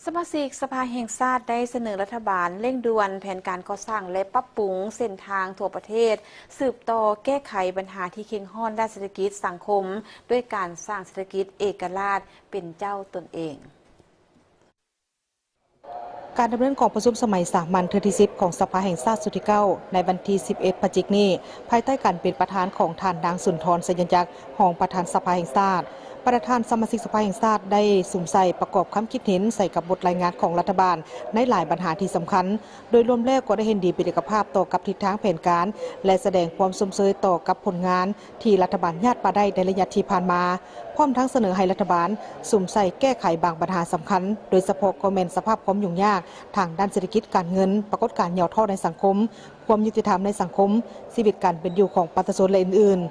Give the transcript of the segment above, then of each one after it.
ສະມາຊິກສະພາແຫ່ງຊາດໄດ້ສະເໜີລັດຖະບານເລັ່ງດ່ວນແຜນການກໍ່ສ້າງ ແລະ ປັບປຸງເສັ້ນທາງທົ່ວປະເທດ, ສືບຕໍ່ແກ້ໄຂບັນຫາທີ່ເຄັ່ງຮ້ອນດ້ານເສດຖະກິດສັງຄົມ ດ້ວຍການສ້າງເສດຖະກິດເອກະລາດເປັນເຈົ້າຕົນເອງ. ການດຳເນີນກອງປະຊຸມສະໄໝສາມັນເທື່ອທີສິບຂອງສະພາແຫ່ງຊາດຊຸດທີເກົ້າ ໃນວັນທີສິບເອັດ ພະຈິກນີ້ ພາຍໃຕ້ການເປັນປະທານຂອງທ່ານ ນາງ ສຸນທອນ ໄຊຍະຈັກ ຮອງປະທານສະພາແຫ່ງຊາດ. ບັນດາທ່ານສະມາຊິກສະພາແຫ່ງຊາດໄດ້ສຸມໃສ່ປະກອບຄຳຄິດເຫັນໃສ່ກັບບົດລາຍງານຂອງລັດຖະບານໃນຫຼາຍບັນຫາທີ່ສຳຄັນ. ໂດຍລວມແລ້ວກໍໄດ້ເຫັນດີເປັນເອກະພາບຕໍ່ກັບທິດທາງແຜນການ ແລະ ສະແດງຄວາມຊົມເຊີຍຕໍ່ກັບຜົນງານທີ່ລັດຖະບານຍາດມາໄດ້ໃນໄລຍະທີ່ຜ່ານມາ, ພ້ອມທັງສະເໜີໃຫ້ລັດຖະບານສຸມໃສ່ແກ້ໄຂບາງບັນຫາສຳຄັນ, ໂດຍສະເພາະກໍແມ່ນສະພາບຄວາມຫຍຸ້ງຍາກທາງດ້ານເສດຖະກິດການເງິນ, ປາກົດການຫຍໍ້ທໍ້ໃນສັງຄົມ, ຄວາມຍຸຕິທຳໃນສັງຄົມ, ຊີວິດການເປັນຢູ່ຂອງປະຊາຊົນ ແລະ ອື່ນໆ.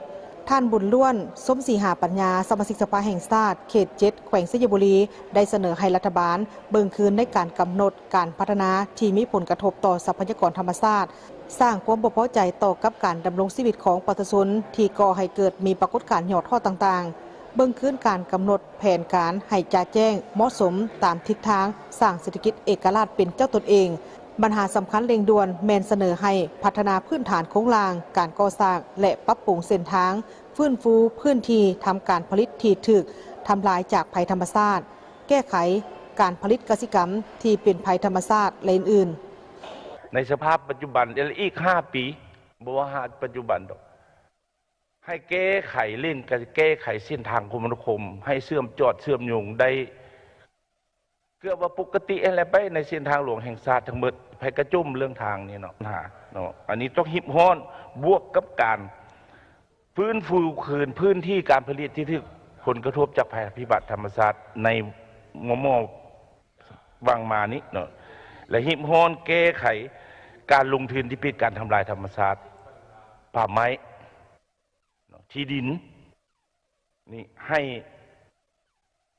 ທ່ານ ບຸນລ້ວນ ສົມສີຫາປັນຍາ ສະມາຊິກສະພາແຫ່ງຊາດ ເຂດເຈັດ ແຂວງໄຊຍະບູລີ ໄດ້ສະເໜີໃຫ້ລັດຖະບານເບິ່ງຄືນໃນການກຳນົດການພັດທະນາທີ່ມີຜົນກະທົບຕໍ່ຊັບພະຍາກອນທຳມະຊາດ, ສ້າງຄວາມບໍ່ພໍໃຈຕໍ່ກັບການດຳລົງຊີວິດຂອງປະຊາຊົນ ທີ່ກໍ່ໃຫ້ເກີດມີປາກົດການຫຍໍ້ທໍ້ຕ່າງໆ, ເບິ່ງຄືນການກຳນົດແຜນການໃຫ້ຈະແຈ້ງ, ເໝາະສົມຕາມທິດທາງສ້າງເສດຖະກິດເອກະລາດເປັນເຈົ້າຕົນເອງ. ບັນຫາສຳຄັນເລັ່ງດ່ວນແມ່ນສະເໜີໃຫ້ພັດທະນາພື້ນຖານໂຄງລ່າງ, ການກໍ່ສ້າງ ແລະ ປັບປຸງເສັ້ນທາງ, ຟື້ນຟູພື້ນທີ່ທຳການຜະລິດທີ່ຖືກທຳລາຍຈາກໄພທຳມະຊາດ, ແກ້ໄຂການຜະລິດກະສິກຳທີ່ເປັນໄພທຳມະຊາດ ແລະ ອື່ນໆ. ໃນສະພາບປັດຈຸບັນ ແລະ ອີກຫ້າປີ, ບໍ່ວ່າຫາປັດຈຸບັນດອກ, ໃຫ້ແກ້ໄຂເລັ່ງ ການແກ້ໄຂເສັ້ນທາງຄົມມະນາຄົມ ໃຫ້ເຊື່ອມຈອດເຊື່ອມໂຍງໄດ້ເກືອບວ່າປົກກະຕິຫັ້ນແຫຼະ ໄປໃນເສັ້ນທາງຫຼວງແຫ່ງຊາດທັງໝົດ. ໃຜກະຈົ່ມເລື່ອງທາງນີ້ເນາະ ຫາເນາະ, ອັນນີ້ຕ້ອງຮີບຮ້ອນ ບວກກັບການ ຟື້ນຟູຄືນພື້ນທີ່ການຜະລິດທີ່ຖືກຜົນກະທົບຈາກໄພພິບັດທຳມະຊາດໃນມໍ່ໆຫວ່າງມານີ້ເນາະ ແລະ ຮີບຮ້ອນແກ້ໄຂການລົງທຶນທີ່ເປັນການທຳລາຍທຳມະຊາດ, ປ່າໄມ້ເນາະ, ທີ່ດິນນີ້ໃຫ້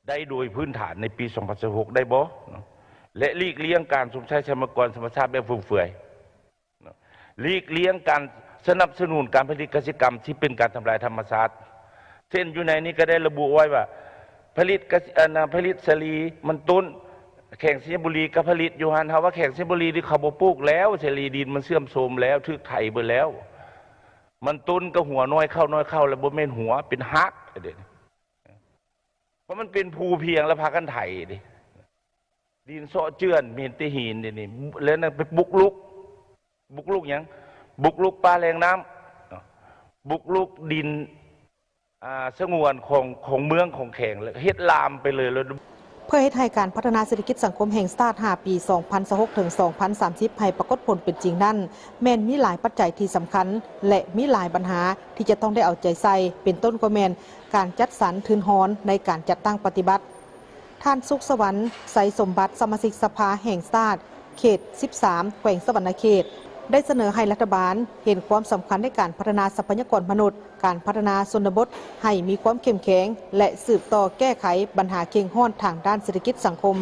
ໄດ້ໂດຍພື້ນຖານໃນປີສອງພັນຊາວຫົກໄດ້ບໍ່ເນາະ ແລະ ຫຼີກລ່ຽງການຊົມໃຊ້ຊັບພະຍາກອນທຳມະຊາດແບບຟຸມເຟືອຍເນາະ, ຫຼີກລ່ຽງການສະໜັບສະໜູນການຜະລິດກະສິກຳທີ່ເປັນການທຳລາຍທຳມະຊາດ. ເຊັ່ນ ຢູ່ໃນນີ້ກໍໄດ້ລະບຸໄວ້ວ່າ ຜະລິດກະສິ ອັນນະ ຜະລິດສາລີ ມັນຕົ້ນ ແຂວງໄຊຍະບູລີກໍຜະລິດຢູ່ຫັ້ນ. ເຮົາວ່າແຂວງໄຊຍະບູລີນີ້ເຂົາບໍ່ປູກແລ້ວ ສາລີ ດິນມັນເສື່ອມໂຊມແລ້ວ ຖືກໄຖເບິດແລ້ວ. ມັນຕົ້ນກໍຫົວໜ່ວຍເຂົ້າ ໜ່ວຍເຂົ້າ ແລ້ວບໍ່ແມ່ນຫົວ ເປັນຮາກເດ້. ເພາະມັນເປັນພູພຽງແລ້ວພາກັນໄຖເດ້ ດິນເຊາະເຈື່ອນ ມີແຕ່ຫີນເດ້ນີ້ ແລ້ວນັ້ນໄປບຸກລຸກ ບຸກລຸກຫຍັງ? ບຸກລຸກປ່າແຫຼ່ງນ້ຳ ບຸກລຸກດິນ ອ່າ ສະຫງວນຂອງ ຂອງເມືອງຂອງແຂວງ ແລ້ວເຮັດລາມໄປເລີຍ ແລ້ວ ເພື່ອເຮັດໃຫ້ການພັດທະນາເສດຖະກິດສັງຄົມແຫ່ງຊາດຫ້າປີ ສອງພັນຊາວຫົກ ເຖິງ ສອງພັນສາມສິບ ໃຫ້ປາກົດຜົນເປັນຈິງນັ້ນ ແມ່ນມີຫຼາຍປັດໄຈທີ່ສຳຄັນ ແລະ ມີຫຼາຍບັນຫາທີ່ຈະຕ້ອງໄດ້ເອົາໃຈໃສ່ ເປັນຕົ້ນກໍແມ່ນການຈັດສັນທຶນຮອນໃນການຈັດຕັ້ງປະຕິບັດ. ທ່ານ ສຸກສະຫວັນ ໄຊສົມບັດ ສະມາຊິກສະພາແຫ່ງຊາດ ເຂດສິບສາມ ແຂວງສະຫວັນນະເຂດ ໄດ້ສະເໜີໃຫ້ລັດຖະບານເຫັນຄວາມສຳຄັນໃນການພັດທະນາຊັບພະຍາກອນມະນຸດ, ການພັດທະນາຊົນນະບົດໃຫ້ມີຄວາມເຂັ້ມແຂງ ແລະ ສືບຕໍ່ແກ້ໄຂບັນຫາເຄັ່ງຮ້ອນທາງດ້ານເສດຖະກິດສັງຄົມ.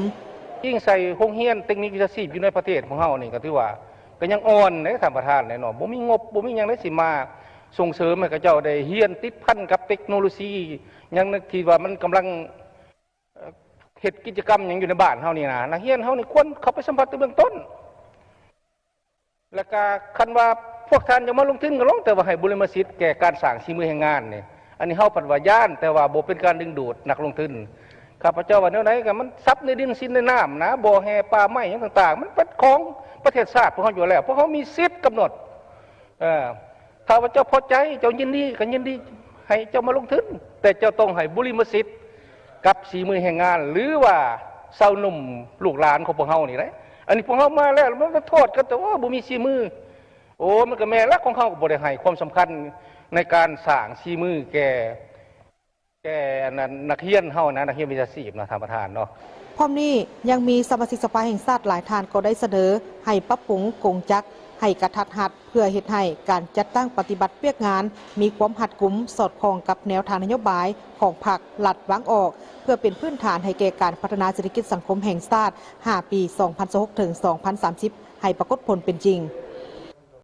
ຍິ່ງໃສ່ໂຮງຮຽນເຕັກນິກວິຊາຊີບຢູ່ໃນປະເທດຂອງເຮົານີ້ ກໍຖືວ່າກໍຍັງອ່ອນເດ້ທ່ານປະທານເນາະ, ບໍ່ມີງົບ ບໍ່ມີຫຍັງໃດຊິມາສົ່ງເສີມໃຫ້ເຂົາເຈົ້າໄດ້ຮຽນຕິດພັນກັບເຕັກໂນໂລຊີຫຍັງທີ່ວ່າມັນກຳລັງ ເຮັດກິດຈະກຳຫຍັງຢູ່ໃນບ້ານເຮົານີ້ນະ, ນັກຮຽນເຮົານີ້ຄວນເຂົ້າໄປສຳຜັດແຕ່ເບື້ອງຕົ້ນ. ແລ້ວກະຄັນວ່າພວກທ່ານຢາກມາລົງທຶນກໍລົງ, ແຕ່ວ່າໃຫ້ບຸລິມະສິດແກ່ການສ້າງສີມືແຮງງານນີ້, ອັນນີ້ເຮົາພັດວ່າຢ້ານ, ແຕ່ວ່າບໍ່ເປັນການດຶງດູດນັກລົງທຶນ. ຂ້າພະເຈົ້າວ່າແນວໃດກໍມັນຊັບໃນດິນສິນໃນນ້ຳນະ, ບໍ່ແຮ່ປ່າໄມ້ຫຍັງຕ່າງໆ, ມັນເປັນຂອງປະເທດຊາດພວກເຮົາຢູ່ແລ້ວ, ພວກເຮົາມີສິດກຳນົດ. ເອີ ຖ້າວ່າເຈົ້າພໍໃຈ ເຈົ້າຍິນດີ ກໍຍິນດີໃຫ້ເຈົ້າມາລົງທຶນ, ແຕ່ເຈົ້າຕ້ອງໃຫ້ບຸລິມະສິດກັບສີມືແຮງງານ ຫຼືວ່າຊາວໜຸ່ມລູກຫຼານຂອງພວກເຮົານີ້ແຫຼະ. ອັນນີ້ພວກເຮົາມາແລ້ວ ມັນມາໂທດກັນແຕ່ວ່າບໍ່ມີສີມື. ໂອ້ ມັນກໍແມ່ນລະ, ຂອງເຮົາກໍບໍ່ໄດ້ໃຫ້ຄວາມສຳຄັນໃນການສ້າງສີມືແກ່ ແກ່ອັນນັ້ນ ນັກຮຽນເຮົານະ, ນັກຮຽນວິຊາຊີບນະ ທ່ານປະທານເນາະ. ພ້ອມນີ້ຍັງມີສະມາຊິກສະພາແຫ່ງຊາດຫຼາຍທ່ານກໍໄດ້ສະເໜີໃຫ້ປັບປຸງກົງຈັກໃຫ້ກະທັດຮັດ ເພື່ອເຮັດໃຫ້ການຈັດຕັ້ງປະຕິບັດວຽກງານມີຄວາມຮັດກຸມ ສອດຄ່ອງກັບແນວທາງນະໂຍບາຍຂອງພັກລັດວາງອອກ, ເພື່ອເປັນພື້ນຖານໃຫ້ແກ່ການພັດທະນາເສດຖະກິດສັງຄົມແຫ່ງຊາດຫ້າປີ ສອງພັນຊາວຫົກ ເຖິງ ສອງພັນສາມສິບ ໃຫ້ປາກົດຜົນເປັນຈິງ.